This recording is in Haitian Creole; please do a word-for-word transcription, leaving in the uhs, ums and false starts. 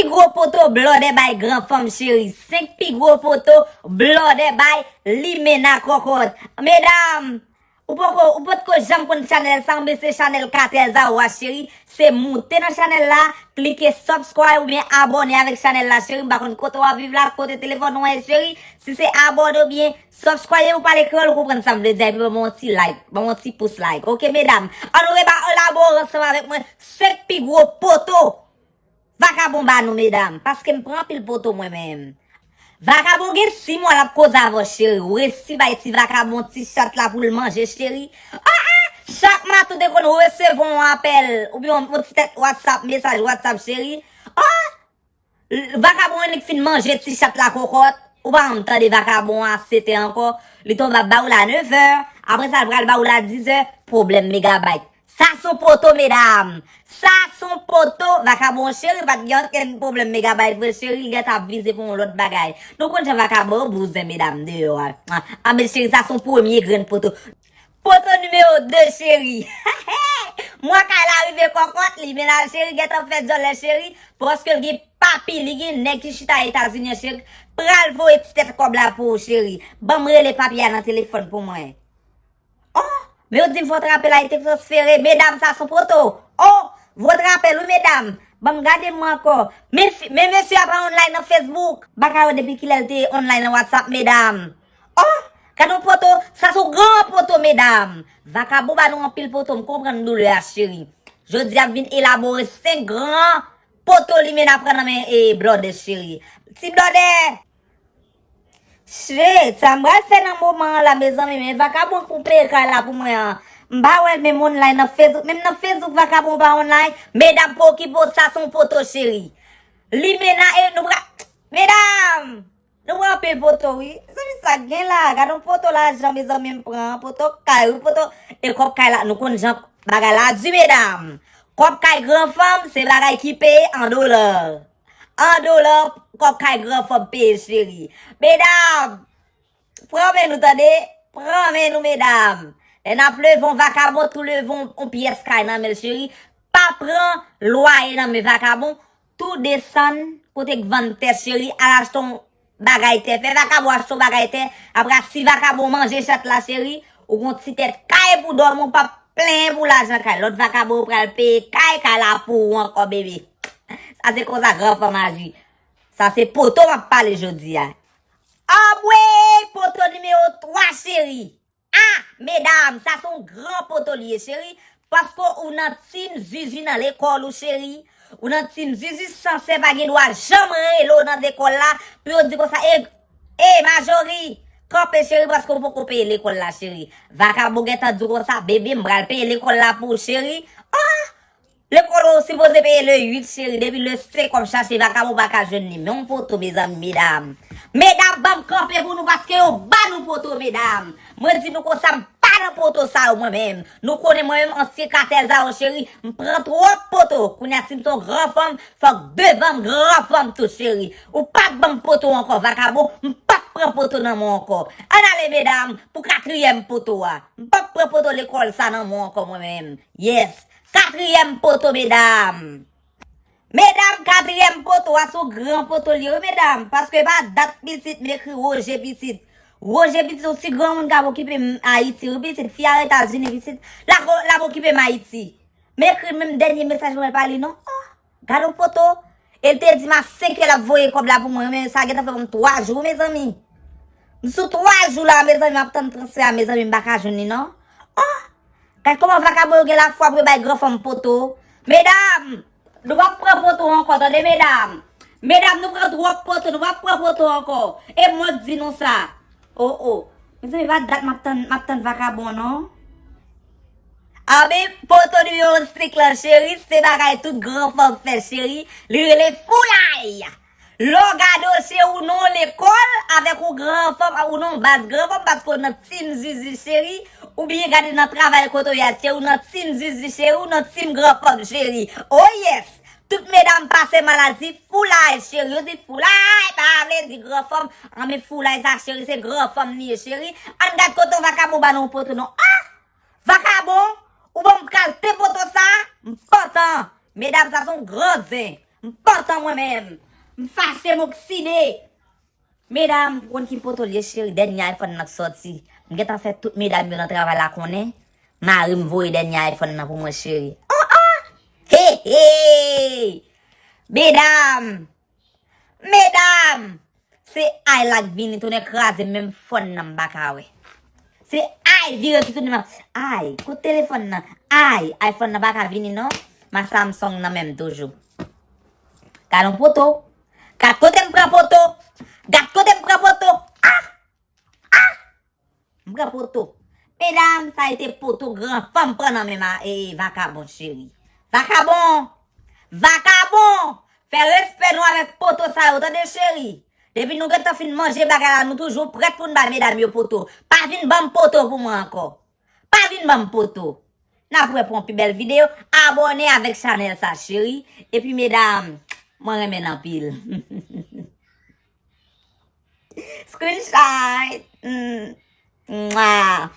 Pi gwo poto blòdè bay gran fanm cheri. Senk pi gwo poto blòdè bay limena kòkòt. Medam, ou poko, ou potko janm konn chanèl sa, men se chanèl Katèza ou a cheri. Se moute nan chanèl la, klike subscribe oubyen abòne avèk chanèl la cheri. M pa konn kote w ap viv la, kote telefòn ou an ye cheri. Si se abòne oubyen subscribe, ou pale kreyòl, ou konprann sa m vle di a, epi ban mwen yon ti like, ban mwen yon ti pous like. Oke medam, ann reba elabore ansanm avèk mwen senk pi gwo poto vakabon ba nou medam, paske m pran anpil poto mwen menm. Vakabon gen sis mwa l ap koze avè w cheri, ou resi bay ti vakabon ti chat la pou l manje cheri. Ah ah, chak maten ou te konn resevwa yon apèl oubyen yon ti tèt WhatsApp, mesaj WhatsApp cheri. Ah, vakabon annik fin manje ti chat la kòkòt. Ou pa janm tande vakabon a sèt è ankò. Li tonbe ap ba ou la nèf è. Apre sa, l pral ba ou la dis è. Pwoblèm megabayt. Sa se yon poto, medam. Sa se yon poto. Vakabon cheri pa t gen okenn pwoblèm megabayt vre, cheri. Li gentan ap vize pou yon lòt bagay. Nou konn jan vakabon yo bouzen, medam, deyò a. Ah, men cheri, sa se yon premye grenn poto. Poto nimewo de, cheri. Mwa kay la rive kòkòt, limena cheri gentan fè dyòlè cheri, paske l gen papi, li gen nèg ki chita Etazini an cheri, pral voye ti tèt kòb la pou ou cheri. Ban m rele papi a nan telefòn pou mwen. Oh, men yo di m fò trape la, li te transfere. Medam, sa se yon poto. Oh, fò trape l wi medam. Ban m gade mwen ankò. Men fi, men mesye a pa online nan Facebook. M pa ka wè depi kilè l te online nan WhatsApp, medam. Oh, gade yon poto, sa se yon gran poto, medam. Vakabon ba nou anpil poto, m konprann doulè a, cheri. Jodi a m vin elabore senk gran poto limena pran nan men e blòdè, cheri. Ti blòdè! Shit, sa m pral fè nan moman an la, mezanmi, men vakabon k pou peye kay la pou mwen an. M pa wè l menm online nan Facebook, menm nan Facebook vakabon pa online. Medam, pa okipe w, sa se yon poto, cheri. Limena, e nou pral, medam! Nou pran anpil poto wi. Mezanmi, sa k gen la? Gade yon poto lajan, mezanmi, m pran. Poto kay wi, poto. E kòb kay la, nou konn jan bagay la di, medam. Kòb kay gran fanm, se bagay ki peye an dola. An dola, kòb kay gran fanm peye, cheri. Medam, pran men nou, tande. Pran men nou, medam. Lè n ap leve yon vakabon, tou leve yon, yon pyès kay nan men l, cheri. Pa pran lwaye nan men vakabon. Tou desann kote k vann tè, cheri, al achte yon bagay tè. Fè vakabon achte yon bagay tè. Apre a, si vakabon manje chat la, cheri, ou gon ti tèt kay pou dòmi, ou p ap plenyen pou lajan kay. Lòt vakabon yo pral peye kay, kay la pou ou ankò, bebe. Sa se konsa gran fanm aji. Sa se poto m ap pale jodi a. Anmwey, poto nimewo twa, cheri. Ah, medam, sa se yon gran poto li ye, cheri. Paske ou nan team Zuzu nan lekòl ou, cheri. Ou nan team Zuzu, sansè pa gen dwa janm rele w nan lekòl la pou yo di konsa, e, e, Majori, kanpe, cheri, paske w poko peye lekòl la, cheri. Vakabon gentan di w konsa, bebe, m pral peye lekòl la pou w, cheri. Ah! Lekòl ou sipoze peye le uit, cheri, depi le senk w ap chache vakabon ou pa ka jwenn li. Men yon poto, mezanmi, medam. Medam, ban m kanpe pou nou paske yo ba nou poto, medam. Mwen di nou konsa, m pa nan poto sa yo, mwen menm. Nou konnen mwen menm, ansyen katèza yo, cheri, m pran twòp poto. Kounye a, si m se yon gran fanm, fòk devan m gran fanm tou, cheri. Ou p ap ban m poto ankò, vakabon, m p ap pran poto nan men w ankò. Ann ale, medam, pou katriyèm poto a. M p ap pran poto lekòl sa nan men w ankò, mwen menm. Yes. Katriyèm poto, medam. Medam, katriyèm poto a se yon gran poto li ye, wi, medam. Paske pa dat pitit, m ekri Woje pitit. Woje pitit, yon ti granmoun k ap okipe m Ayiti, wi, pitit. Fi a Etazini, pitit. L ap, l ap okipe m Ayiti. M ekri menm dènye mesaj mwen pa li, non. Oh, gade yon poto. E l te di m a senk è l ap voye kòb la pou mwen, men sa gentan fè m twa jou, mezanmi. M sou twa jou la, mezanmi, m ap tann transfè a, mezanmi, m pa ka jwenn li, non. Oh! Gad kòman vakabon yo gen lafwa pou yo bay gran fanm poto. Medam, nou p ap pran poto ankò, tande, medam. Medam, nou pran twòp poto, nou p ap pran poto ankò. E mwen k di nou sa. Oh, oh. Mezanmi, pa dat m ap tann, m ap tann vakabon, non. Anben, poto nimewo senk lan, cheri, se bagay tout gran fanm fè, cheri. Li rele foulay. Lè w gade w, cheri, ou nan yon lekòl avèk yon gran fanm, ou nan yon baz gran fanm, paske w nan team Zuzu, cheri, oubyen gade nan travay kote w ye a, cheri, ou nan team Zuzu, cheri, ou nan team gran fanm, cheri. Oh yes! Tout medam pase maladi, foulay, cheri. Yo di foulay, pa vle di gran fanm. Anben foulay sa, cheri, se gran fanm li ye, cheri. Ann gad kote yon vakabon ba nou poto, non. Ah! Vakabon, ou ban m kalte poto sa, m pantan. Medam, sa se yon gran zen. M pantan mwen menm. M fache, m okside. Medam, ou konn ki poto l ye, cheri? Dènye iPhone nan k sòti. M gentan fè tout medam yo nan travay la konnen. Mari m voye dènye iPhone nan pou mwen, cheri. Oh, oh! He, he! Medam! Medam! Se ay la k vini tounen kraze m, menm fòn nan m pa ka wè. Se ay vire ki tounen m ap, ay, kote telefòn nan? Ay, iPhone nan pa ka vini non. M a Samsung nan men m toujou. Gad yon poto. Gad kote m pran poto. Gad kote m pran poto. Ah! Ah! M pran poto. Medam, sa e te poto gran fanm pran nan men ma, e, vakabon cheri. Vakabon! Vakabon! Fè respè nou avèk poto sa yo, tande cheri. Depi nou gentan fin manje bagay la, nou toujou prèt pou n bay medam yo poto. Pa vin ban m poto pou mwen ankò. Pa vin ban m poto. N ap wè pou yon pi bèl videyo. Abòne avèk chanèl sa, cheri. Epi, medam, mwen renmen n anpil. Screenshot. Mm. Mwa.